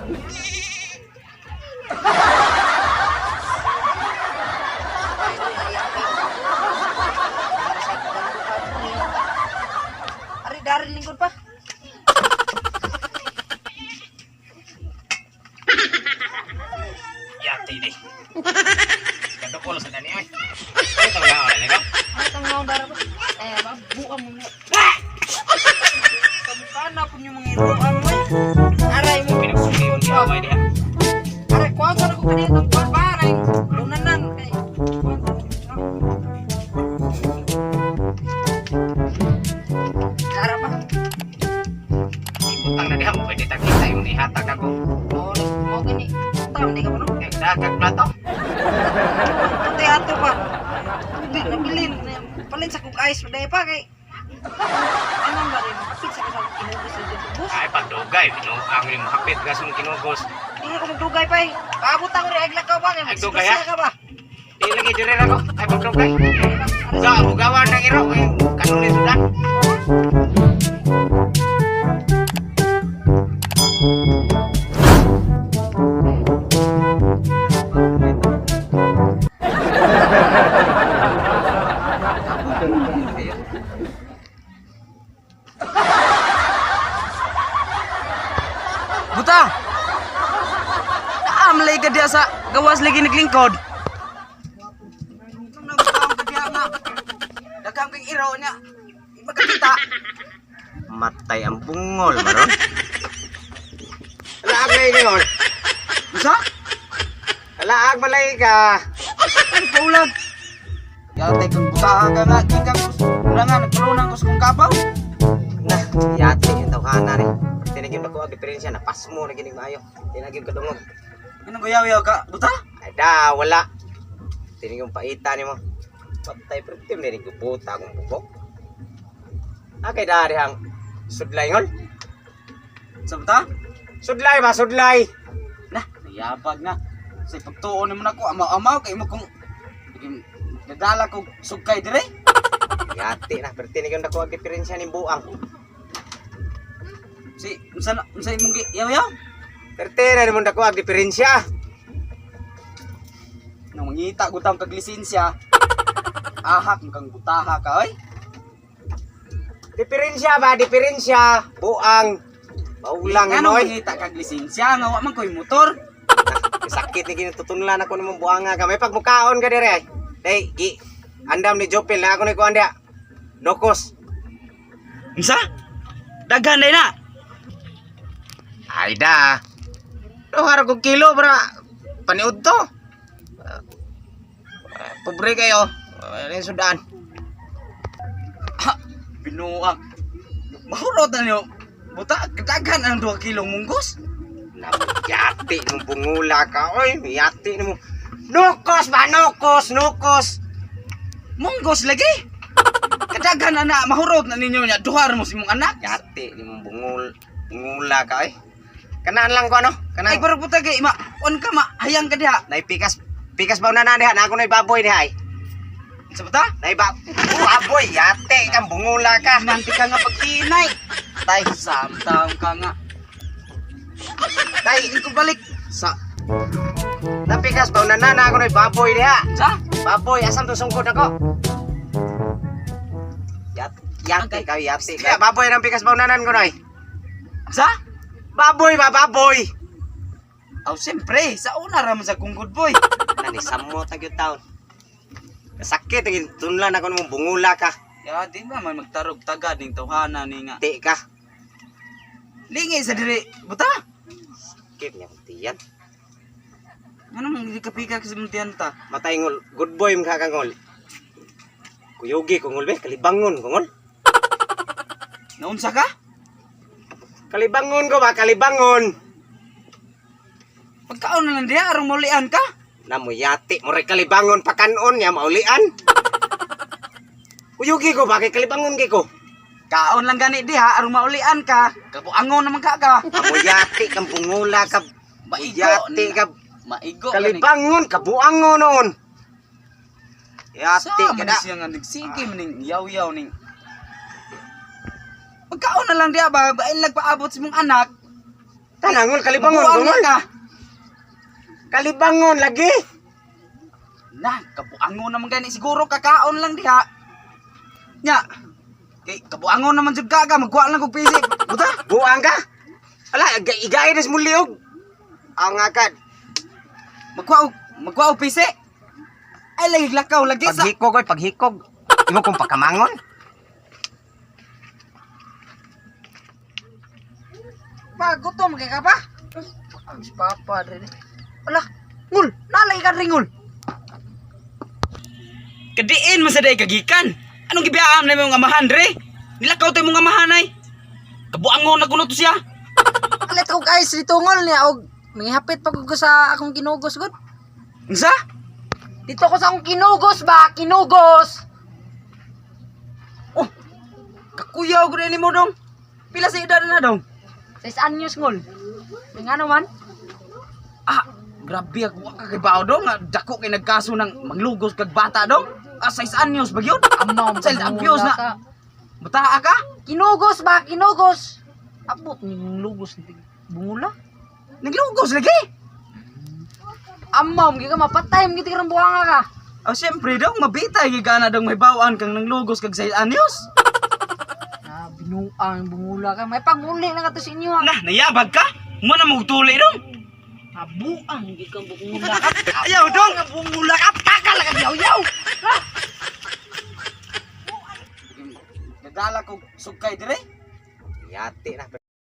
Ari dari lingkod pa. Yati ni. Kadukol sa dani oy. Ay tawag na ka. Ay tangnaw dara pa. Eh ba buka mo na. Kamukha po yung mga iruan mo eh. Aray mo. Pinagsuki yung gaway diha. Aray kuha sa ko kanina itong kuha pa aray. Lunanan kay. Dara pa. Ibutang na diha mo pwede tagita yung ihatag ako. Oh, mo gani. Tama di ka pa no. Kay dagag plato. Puti ato pa. Tubig na bilin. Palin sa kong ice pa pa kay. Ano ba rin? Kapit sa kasang kinugos sa dito bus. Ay pagdugay binuang ni mahapit gas mong kinugos. Hindi ko magdugay pa eh. Paabot ako rin. Aglakaw ba? Ay, dugay, ha? Ka ba? Di lagi dire ra ko. Ay pagdugay. Sa bugawan ng iro eh, kanunin sudan. Buta! Naamlay ka diya sa gawas lagi naglingkod. Nung nagkaam ka diya nga. Dagam kang iro niya. Di magkakita. Matay ang bungol maron. Alaag na ingon. Usa? Alaag malay ka. Ano kaulag? Yate kang butaha ka nga. Gikan ko. Wala nga, nagpalunan ko sa kong kapaw. Na, yati yung tawhana ni. Tinagin ba ko ang diferensya na pasmo na ginig maayo. Tinagin ka dungog. Anong guyaw-yaw ka? Buta? Ay da, wala. Tinigong paita ni mo. Patay pero tim ni puta akong bubok. Akay dari hang sudlay ngol. Sa buta? Sudlay ba sudlay. Na, nayabag na. Sa pagtuon naman ako, amaw-amaw kay mo kung dadala ko sugkay dire. Yati na pero tinigong dako ang diferensya ning buang. Si, unsa na, unsa imong gi yaw-yaw? Pero na mo dako ang diferensya. Nang mangita gutang kag lisensya. Ahak kang butaha ka oy. Diferensya ba diferensya buang. Maulang Nganong inoy. mangita kag lisensya nga wa man koy motor. Sakit ni ginututunlan ako nimong buanga ka. May pagmukaon ka dire. Day, gi andam ni Jopel na ako ni kuan dia. Nokos. Unsa? Daghan day na. Ay da. Duha ra kog kilo bra. Paniud to. Pobre kayo. Ano yung sudan? Ha, binuang. Mahurot na niyo. Buta daghan ang 2 kilong munggos. Yati mong bungula ka. Oy, yati mo. Nukos ba? Nukos, nukos. Munggos lagi. Kadaghan na na mahurot na ninyo nya duha ra mo si imong anak. Yati ni mong bungula ka oy. Kanaan lang ko ano? Ay Kanaan. pero puta kay ma on ka ma hayang ka diha. Nay pikas pikas ba na na diha? Na ako nay baboy diha ay. Sa buta? Nay ba baboy yati kang bungula ka. Nanti ka nga pagkinay. Tay, Samtang ka nga. tay, Ay, ko balik sa napikas ba na na ako nay baboy diha? sa Baboy, asam to sungkod ako? Yati ka, yati ka. Baboy ng pikas baunanan ko, noy. sa Baboy ba, baboy? Aw, siyempre, sa una ra man sa kong good boy. Nani, samot ang taon. Kasakit, ang tunlan ako ng bungula ka. Ya, di ba man magtarog tagad ning tawhana ni nga. Ti ka. Lingay sa dire, buta. Sakit niya kong tiyan. Ano mang hindi ka pika kasi mong tiyan ta? Matay ngol, good boy mga kangol. Kuyugi kongol be, kalibangon kongol. Naunsa ka? Kalibangon ko ba, kalibangon. Pagkaon na lang diha aron maulian ka. Namuyati, muray kalibangon pakanon niya, maulian. Kuyugi ko ba, kay kalibangon kay ko. Kaon lang gani diha aron maulian ka. Kabuangon naman ka ka. Amuyati kang bungula ka. Maigo. Yati ka. Maigo ka ni. Kalibangon, kabuangon noon. Yati Sa ka man na. siya nga nagsige man ning yaw-yaw ning. Pagkaon na lang diha ba, bain nagpaabot sa mong anak. Tanangol kalibangon Buang dongol. ka. Kalibangon lagi. Na, kabuangon naman gani siguro kakaon lang diha. Nya. Kay kabuangon naman jud ka ka magkuha lang kog pisik. Buta. Buang ka. Ala, igay na sa muliog. Ang akad. Magkuha og pisik. Ay lagi lakaw lagi sa. Paghikog oy, paghikog. Imo kong pakamangon. Pa, gutom kay ka pa? Ang si papa dre. Ala, ngul, nalay ka ringul. Kadiin man sa day kagikan. Anong gibiyaam na imong amahan dre? Nilakaw tay mong amahan ay. Kabuangon na kuno to siya. Alit og ice dito ngol niya og mangihapit pa ko sa akong kinugos gud. Unsa? Dito ko sa akong kinugos ba, kinugos. Oh. Kakuyaw gud nimo dong. Pila sa edad na dong? Sa anyos ngol. Ngano man? Ah, grabe ako wa ka kay bao dong. Ah, dako kay nagkaso ng manglugos kag bata dong. Ah, 6 anyos ba gyud? Amaw, Child abuse na. Bataa ka? Kinugos ba, kinugos. Abot ni lugos ni bungula. Naglugos lagi. Amaw, gyud ka mapatay, gyud ka buwanga ka. Oh, siyempre dong, mabitay gyud ka na dong may bawaan kang nanglugos kag 6 anyos. Ah, binuang bungula ka. May paguli na ka to sa inyo ha. Na, nayabag ka? Mo na magtuli dong. Abuang gyud kang bungula ka. Ayaw dong. Bungula ka, takal ka yaw-yaw. Nadala kog sugkay dire. Yati na.